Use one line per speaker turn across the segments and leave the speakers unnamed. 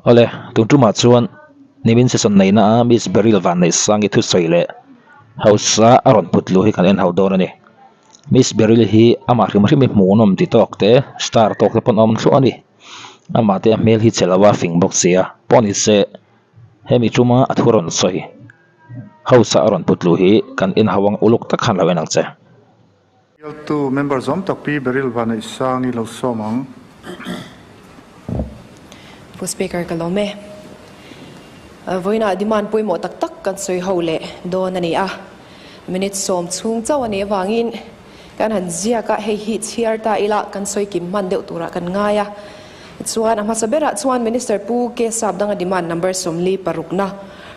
Awle, tun tumah chuan nimin session neihna a Miss Beryl Vanneihsangi thusawi leh Hausa a rawn put luh hi kan en ho dawn a ni. Miss Beryl hi amah hrim hrim hi hmuhnawm ti tawk te, star tawk te pawn a awm thluah a ni. Amah te a hmel hi che lo a fing bawk sia, pawh ni se hemi tuma a thu rawn sawi Hausa a rawn put luh hi kan en ho ang uluk tak khan lo en ang che.
Bialtu member zawm tak Pi Beryl Vanneihsangi lo sawm ang.
Pu Speaker ka lawm e. Vawiinah demand pawimawh tak tak kan sawi ho leh dawn a ni a. Minute sawm chhung chauh a nih avangin kan han ziak a, hei hi chhiar ta ila kan sawi kim hman deuh turah kan ngai a. Chuan a hmasa berah chuan Minister Pu K Sapdanga demand number 46na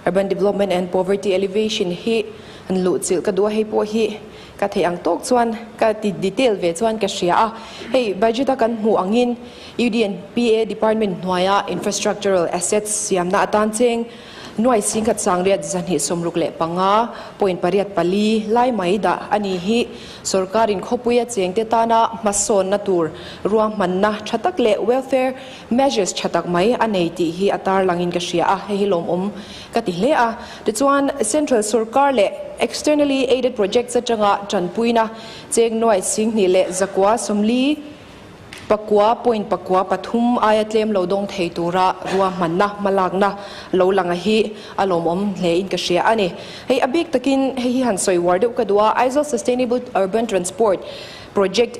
Urban Development and Poverty Alleviation hi an luhchilh ka duh a, hei pawh hi Ka theih ang tawk chuan ka ti detail ve chuan ka hria a, hei budget a kan hmuh angin UDNPA department hnuaia infrastructural assets siamna atan cheng nuai singkhat sangriat 265 point pariat pali lai mai dah a ni hi sorkarin khawpuia chengte tana hmasawnna tur ruahmanna tha tak leh welfare measures tha tak mai a nei tih hi a tarlangin ka hria a, hei hi lawmawm ka ti hle a. Tichuan, Central sorkar leh Externally Aided Projects atanga tanpuina cheng nuai 2140 pakua point pakua pathum aia tlem lo dawng thei tura ruahmanna hmalakna lo lang a hi a lawmawm hle in ka hria a ni. Hei a bik takin hei hi han sawi uar deuh ka duh a, Aizawl Sustainable Urban Transport Project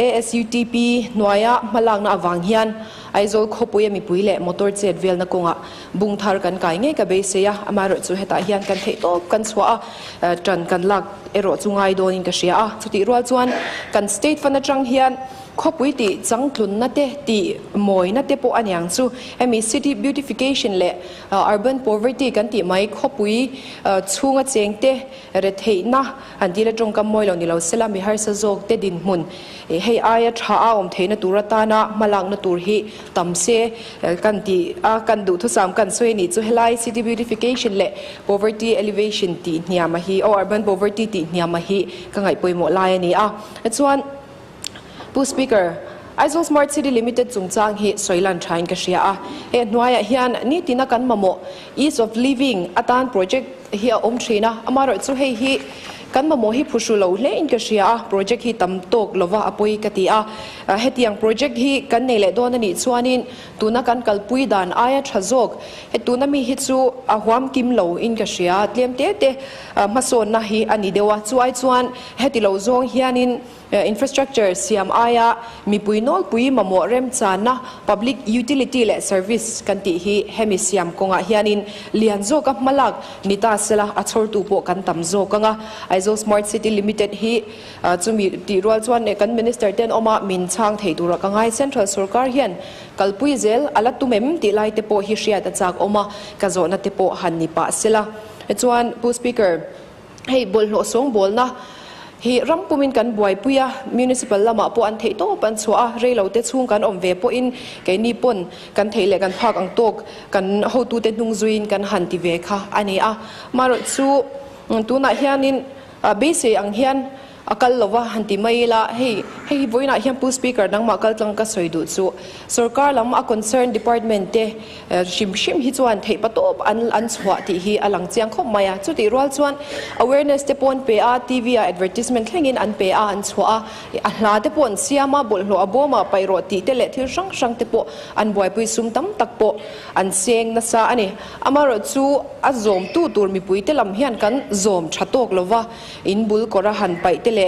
ASUTP hnuaia hmalakna avang hian Aizawl khawpuia mipui leh motor chet velna kawngah Bung thar kan kai ngei ka beisei a, amaherawh chu hetah hian kan theih tawp kan chhuah a, tan kan lak erawh chu ngai dawnin ka hria a. Chutih rual chuan kan state fund atang hian khawpui tih changtlunna te tih mawina te pawh a niang chu. Hemi city beautification leh urban poverty kan tih mai khawpui chhunga chengte retheihna an tila tawngkam mawi lo ni lo sela mi harsa zawk te dinhmun hei aia tha a awm theihna tur atana hmalakna tur hi tam se kan ti a, kan duhthusam kan sawi a nih chu helai city beautification leh poverty elevation tih hniam a hi aw urban poverty tih hniam a hi ka ngaih pawimawh lai a ni a. Chuan Pu Speaker, Aizawl Smart City Limited chungchang hi sawi lan thain ka hria a, he hnuaiah hian nitina kan mamawh ease of living atan project hi a awm thin a, amaherawh chu hei hi kan mamawh hi phuhru lo hle in ka hria a, project hi tam tawk lova a pawi ka ti a, hetiang project hi kan nei leh dawn a nih chuanin tuna kan kalpui dan aia tha zawk he tuna mi hi chu a huam kim lo in ka hria, tlem te te hmasawnna hi a ni deuh a, chu ai chuan heti lo zawng hianin Infrastructure siam aia mipui nawlpui mamawh remchanna, public utility leh service kan tih hi hemi siam kawngah hianin lian zawka hmalak ni ta sela a chhawrtu pawh kan tam zawk ang a. Aizawl Smart City Limited hi chumi tih rual chuan kan Minister ten awma min chhang thei tura ka ngai. Central sorkar hian kalpui zel a la tum em tih lai te pawh hi hriat a chak awm a, ka zawhna te pawh han ni pah sela. Chuan Pu Speaker. Hei bawlhhlawh sawngbawlna hi ram pumin kan buaipui a, municipal lamah pawh an theih tawp an chhuah a, reilo te chhung kan awm ve pawhin keini pawn kan theih leh kan phak ang tawk kan hotute hnung zuiin kan han ti ve kha a ni a. Amaherawh chu tunah hianin beisei ang hian A kal lo va, han ti mai ila, hei, hei hi vawiinah hian Pu Speaker nangmah kal tlang ka sawi duh chu sorkar lam a concern department te hrim hrim hi chuan theih patawp an an chhuah tih hi a lang chiang khawp mai a. Chutih rual chuan awareness te pawh an pe a, TV ah advertisement thlengin an pe a, an chhuah a, a hla te pawh an siam a, bawlhhlawh a bawmah paih rawh tih te leh thil hrang hrang te pawh an buaipui sum tam tak pawh an seng nasa a ni. Amaherawh chu a zawmtu tur mipui te lam hian kan zawm tha tawk lo va. In bul kawr a han paih te leh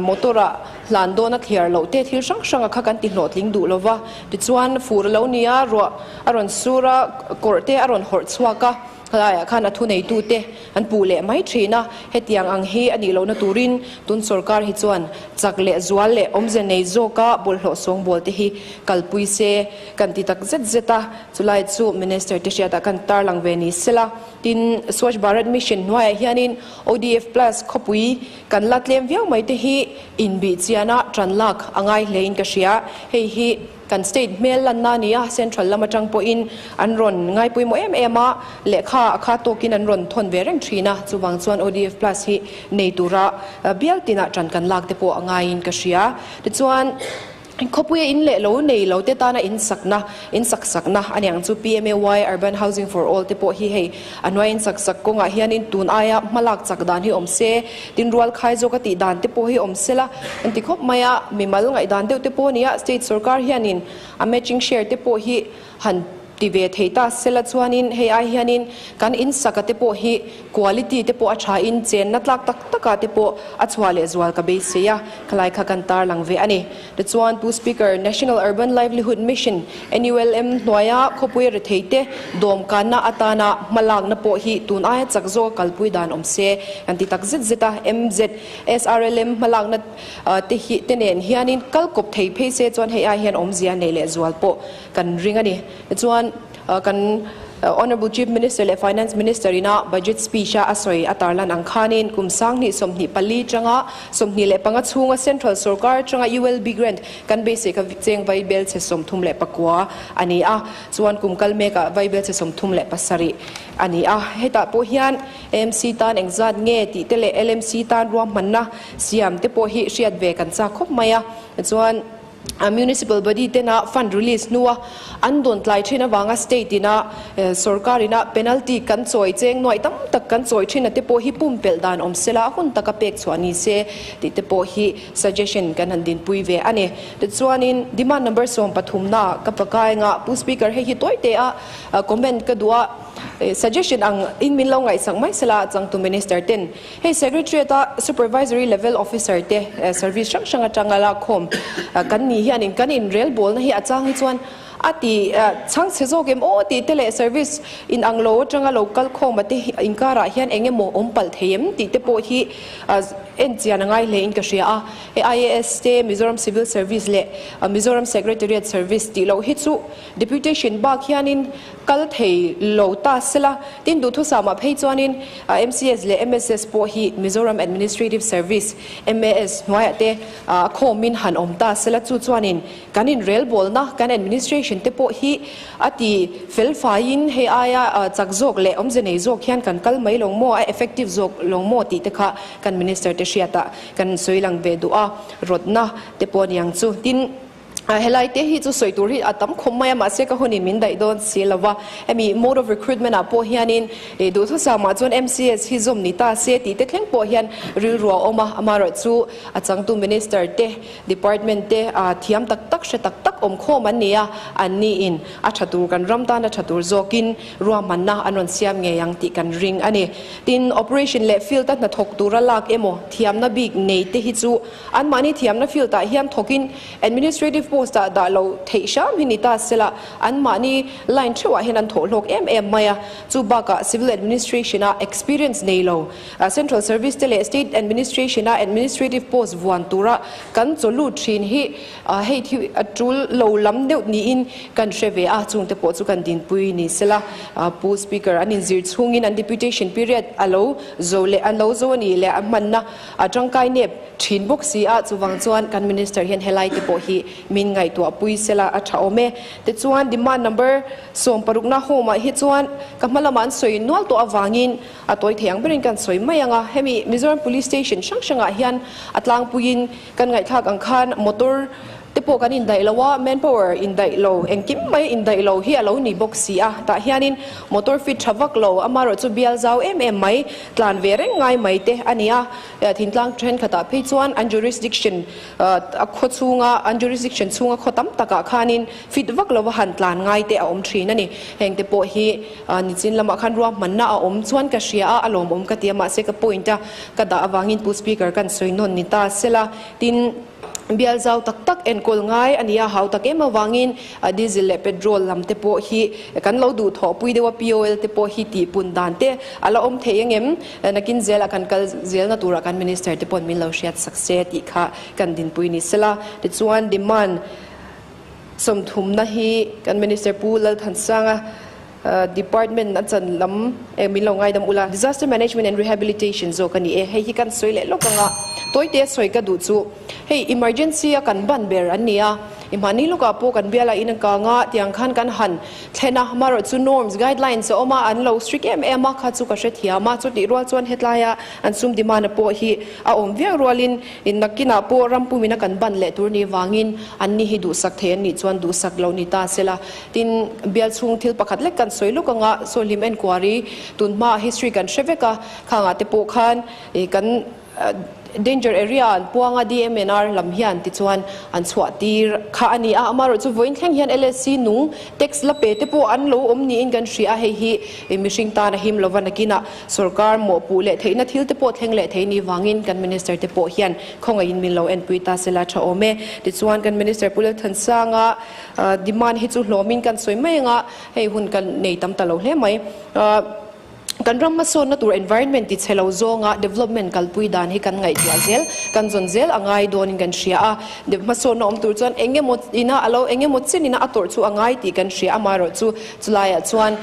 motor ah hlan dawn a thliar loh te thil hrang hrang a kha kan ti hlawhtling duh lo va. Tichuan fur a lo ni a, ruah a rawn sur a, kawrh te a rawn hawrh chhuak a, helaiah khan a thuneitu te an puh leh mai thin a. Hetiang ang hi a nih lohna turin tun sorkar hi chuan chak leh zual leh awmze nei zawka bawlhhlawh sawngbawl te hi kalpui se kan ti tak zet zet a, chulai chu Minister te hriatah kan tarlang ve ni sela. Tin, Swachh Bharat Mission hnuaiah hianin ODF Plus khawpui kan la tlem viau mai te hi inbih chiana tan lak a ngai hlein ka hria. Hei hi kan state hmel lanna a ni a, central lam atang pawhin an rawn ngaipawimawh em em a, lehkha a kha tawkin an rawn thawn ve reng thin a, chuvang chuan ODF Plus hi nei tura bial tinah tan kan lak te pawh a ngaiin ka hria. Tichuan. Khawpuia in leh lo nei lo te tana in sakna, in sak sakna a niang chu PMAY Urban Housing for All te pawh hi hei a hnuai in sak sak kawngah hianin tun aia hmalak chak dan hi awm se, tin rual khai zawk a tih dan te pawh hi awm se la an ti khawp mai a, mimal ngaihdan deuh te pawh a ni a, state sorkar hianin a matching share te pawh hi han ti ve thei ta sela chuanin hei ai hianin kan in saka te pawh hi quality te pawh a tha in chenna tlak tak takah te pawh a chhuah leh zual ka beisei a, khalai kha kan tarlang ve a ni. Tichuan Pu Speaker, National Urban Livelihood Mission, NULM, hnuaia khawpui rethei te dawmkanna atana hmalakna pawh hi tun aia chak zawk a kalpui dan awm se kan ti tak zet zet a, MZ, SRLM hmalakna te hi te nen hianin kal kawp thei phei se chuan hei ai hian awmzia neih leh zual pawh kan ring a ni. Tichuan, kan Honourable Chief Minister leh Finance Minister ina Budget Speech a a sawi a tarlan ang khanin kum 2024 tanga 25 chhunga Central Sorkar atanga ULB Grant kan beisei kha cheng vaibel chhe 39 a ni a, chuan kum kal mekah vaibel chhe 37 a ni a. Hetah pawh hian AMC tan engzat nge tih te leh LMC tan ruahmanna siam te pawh hi hriat ve kan chak khawp mai a. Chuan. Municipal body tena fund release hnua an dawn tlai thin avanga state ina sorkar ina penalty kan chawi cheng nuaih tam tak kan chawi thin a te pawh hi pumpelh dan awm sela a hun taka pek chhuah ni se tih te pawh hi suggestion kan han dinpui ve a ni. Tichuanin demand number 13 na ka pakai anga Pu Speaker hei hi tawi te a comment ka duh a suggestion ang in min lo ngaihsak mai sela changtu minister ten Hei Secretariat a Supervisory Level Officer te service hrang hrang atanga lakkhawm kan nih hianin kan inrelbawlna hi a chang hi chuan a ti chhang chhe zawk em aw tih te leh service in ang lo atanga lo kal khawm a te inkarah hian eng emaw awm palh thei em tih te pawh hi en chian a ngai hle in ka hria a. Hei IAS te Mizoram Civil Service leh Mizoram Secretariat Service tih loh hi chu Deputation bak hianin kal thei lo ta sela, tin duhthusam ah phei chuanin MCS leh MSS pawh hi Mizoram Administrative Service, MAS, hnuaiah te a khawmin han awm ta sela, chu chuanin kan inrelbawlna, kan administration te pawh hi a ti fel faiin hei aia chak zawk leh awmze nei zawk hian kan kal mai lo maw, a effective zawk lo maw tih te kha kan Minister te hriatah kan sawi lang ve duh a, rawtna te pawh aniang chu. Tin. Helai te hi chu sawi tur hi a tam khawp mai a, mahse ka hunin min daih dawn si lo va. Hemi mode of recruitment ah pawh hianin duhthusam ah chuan MCS hi zawm ni ta se tih te thleng pawh hian rilru a awm a, amaherawh chu a changtu minister te, department te thiam tak tak hre tak tak awm khawm an ni a, an ni in a tha tur kan ram tan a tha tur zawkin ruahmanna an rawn siam ngei ang tih kan ring a ni. Tin, operation leh field a hnathawk tura lak emaw thiamna bik nei te hi chu Anmahni thiamna field ah hian thawkin administrative post ah dah lo theih hram hi ni ta sela, anmahni line theuh ah hian an thawh hlawk em em mai a. Chu bakah civil administration ah experience nei lo, central service te leh state administration ah administrative post vuan tura kan chaw lut thin hi hei thi a tul lo lam deuh niin kan hre ve a, chungte pawh chu kan dinpui ni sela. Pu Speaker an inzir chhungin an deputation period a lo zo leh an lo zo a nih leh a hmanna A tangkai nep thin bawk si a, chuvang chuan kan Minister hian helai te pawh hi min ngaihtuah pui sela a tha awm e. Tichuan demand number 60 na home ah hi chuan ka hma lamah an sawi nual tawh avangin a tawi thei ang berin kan sawi mai ang a. Hemi Mizoram Police Station hrang hrangah hian a tlangpuiin kan ngaihthlak ang khan motor te pawh kan indaih lo a, manpower indaih lo, engkim mai indaih lo hi a lo ni bawk si a, tah hianin motor fit tha vak lo, amaherawh chu bial zau em em mai, tlan ve reng ngai mai te a ni a, thingtlang thenkhatah phei chuan an jurisdiction a khaw chhunga an jurisdiction chhunga khaw tam takah khanin fit vak lova han tlan ngai te a awm thin a ni. Heng te pawh hi nichin lamah khan ruahmanna a awm chuan ka hria a, a lawmawm ka ti a, mahse ka point a ka dah avangin Pu Speaker kan sawi nawn ni ta sela, tin, Bial zau tak tak enkawl ngai a ni a, hau tak em avangin diesel leh petrol lam te pawh hi kan lo duh thawhpui deuh a, POL te pawh hi tihpun dan te a la awm thei angem? Nakin zelah kan kal zelna turah kan minister te paw'n min lo hriat sak se tih kha kan dinpui ni sela. Tichuan demand 30na hi kan minister Pu Lalthansanga Department a chan lam e min lo ngaidam ula. Disaster Management and Rehabilitation zawk a ni e. Hei hi kan sawi leh lawk anga. Tawite sawi ka duh chu hei emergency a kan ban ber an ni a, i hmani lawkah pawh kan biala in a kang a, tiang khan kan han thlen a, amaherawh chu norms, guidelines a awm a, an lo strict em em a, kha chu ka hrethiam a, chutih rual chuan hetlaia an sum demand a pawh hi a awm viau rualin in nakinah pawh ram pumin a kan ban leh tur ni vangin an ni hi duhsak thei an nih chuan duhsak lo ni ta sela. Tin, bial chhung thil pakhat lek kan sawi lawk anga Sawhlim enquiry tunhma history kan hre vek a, khangah te pawh khan kan Danger area an puang a, DMNR lam hian tichuan an chhuah tir kha a ni a, amaherawhchu vawiin thleng hian LSC nung tax la pe te pawh an lo awm niin kan hria a, hei hi mihring tan a him lova nakinah sorkar mawhpuh leh theihna thil te pawh thleng leh thei ni vangin kan Minister te pawh hian khawngaihin min lo enpui ta sela tha awm e. Tichuan kan Minister Pu Lalthansanga demand hi chu hlawmin kan sawi mai anga hei hun kan nei tam ta lo hle mai. Kan ram hmasawnna tur environment ti chhe lo zawnga development kalpui dan hi kan ngaihtuah zel, kan zawn zel a ngai dawnin kan hria a. Hmasawnna awm tur chuan eng emaw ina a lo eng emaw chin ina a tawrh chu a ngai tih kan hria a, amaherawh chu chulaiah chuan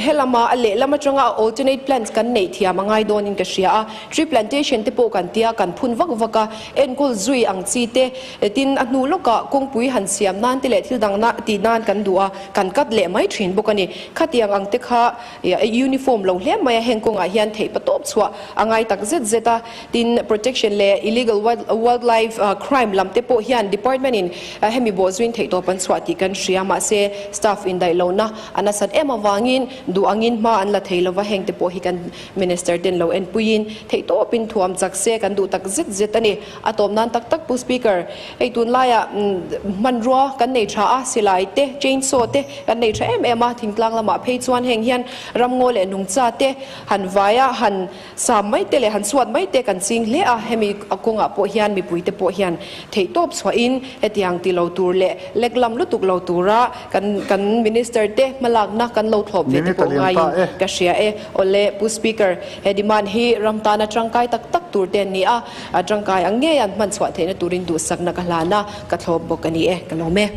helama a lehlam atanga alternate plans kan neih thiam a ngai dawnin ka hria a. Tree plantation te pawh kan tia kan phun vak vak a, enkawl zui ang chi te tin a hnu lawkah kawngpui han siam nan te leh thil dang tih nan kan duh a, kan cut leh mai thin bawk a ni. Khatiang ang te kha A uniform lo hle mai a, heng kawngah hian theih patawp chhuah a ngai tak zet zet a. Tin, protection leh illegal wildlife crime lam te pawh hian department in hemi bawhzuin theihtawp an chhuah tih kan hria. Mahse, staff indaih lohna a nasat em avangin duh angin hma an la thei lova, heng te pawh hi kan minister ten lo enpuiin theihtawpin thuam chak se kan duh tak zet zet a ni. A tawp nan tak tak Pu Speaker, hei tunlaiah hmanrua kan nei tha a, silai te, chainsaw te kan nei tha em em a, thingtlang lamah phei chuan heng hian ramngaw leh nungcha te han vaia han sam mai te leh han chhuat mai te kan ching hle a, hemi kawngah pawh hian mipui te pawh hian theihtawp chhuahin hetiang ti lo tur leh lek lam lutuk lo tura kan kan Minister te hmalakna kan lo thlawp ve te pawh ngaiin ka hria e. Awle Pu Speaker, he demand hi ram tana tangkai tak tak tur te an ni a. A tangkai ang ngei an hman chhuah theihna turin duhsakna ka hlan a, ka thlawp bawk a ni e, ka lawm e.